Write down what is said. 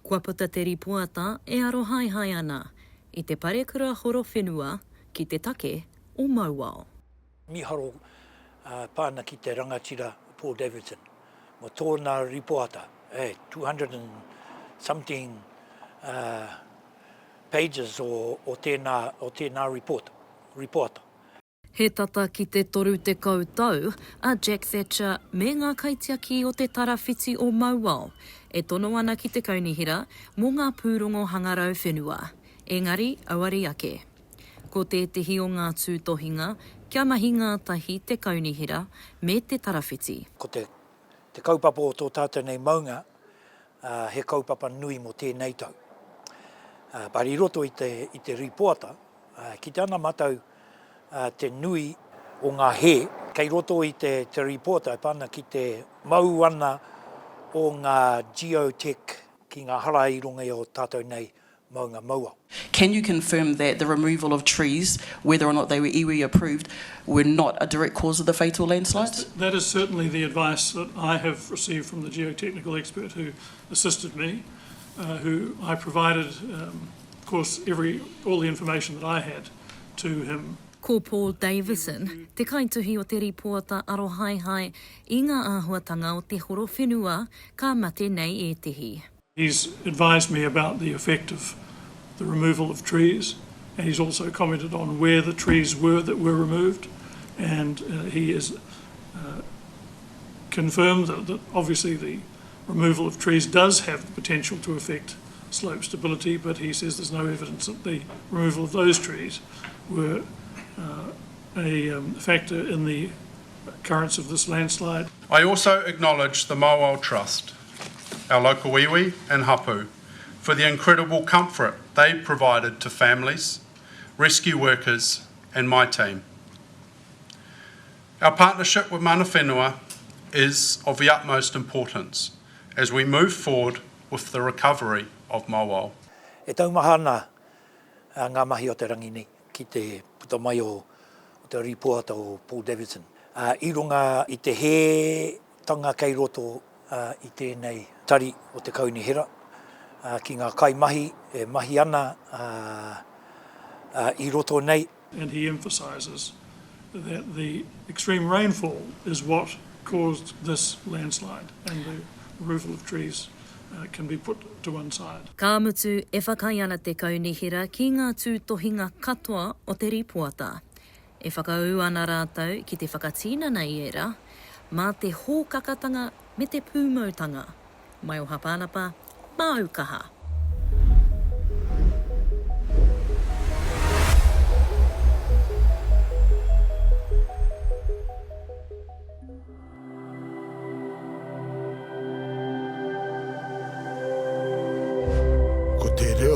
Kua puta te ripoata e arohaehae ana i te parekura horo whenua ki te take o Mauao. Miharo pā ana ki te rangatira Paul Davidson mo tōna ripoata, eh, 200 and something pages o, o tēnā, o tēnā report, ripoata. He tata ki te 30 tau a Jack Thatcher me ngā kaitiaki o te tarawhiti o Mauao e tono ana ki te kaunihera mō ngā pūrongo hangarau whenua, engari auari ake. Ko tētehi o ngā tūtohinga kia mahi ngātahi te kaunihera me te tarawhiti. Ko te te kaupapa o tō tātou nei maunga, he kaupapa nui mō tēnei tau. But i roto i te, i te rīpoata, kite ana mātou te nui o ngā hē kei roto i te, te rīpoata e pā ana ki te mau ana o ngā geotech ki ngā hara i runga i ō tātou nei maunga mauao. Can you confirm that the removal of trees, whether or not they were iwi approved, were not a direct cause of the fatal landslides? That is certainly the advice that I have received from the geotechnical expert who assisted me, uh, who I provided, um, of course, every, all the information that I had to him. Ko Paul Davison, te kaituhi o te rīpoata arohaehae i ngā āhuatanga o te horo whenua ka mate nei ētehi. He's advised me about the effect of the removal of trees and he's also commented on where the trees were that were removed and uh, he has uh, confirmed that, that obviously the removal of trees does have the potential to affect slope stability, but he says there's no evidence that the removal of those trees were uh, a um, factor in the occurrence of this landslide. I also acknowledge the Mauao Trust, our local iwi and hapu, for the incredible comfort they provided to families, rescue workers and my team. Our partnership with mana whenua is of the utmost importance as we move forward with the recovery of Mauao. E taumaha ana ngā mahi o te rangi nei ki te puta mai o te rīpoata o Paul Davidson. I runga i te hētanga kei roto i tēnei tari o te kaunihera, ki ngā kaimahi e mahi ana i roto nei. And he emphasises that the extreme rainfall is what caused this landslide and the removal of trees can be put to one side. Ka mutu, e whakaae ana te Kaunihera ki ngā tūtohinga katoa o te rīpoata. E whakaū ana rātou ki te whakatinana i ērā, mā te hōkakatanga me te pūmautanga. Maioha Pānapa, māu kaha! Ko te reo.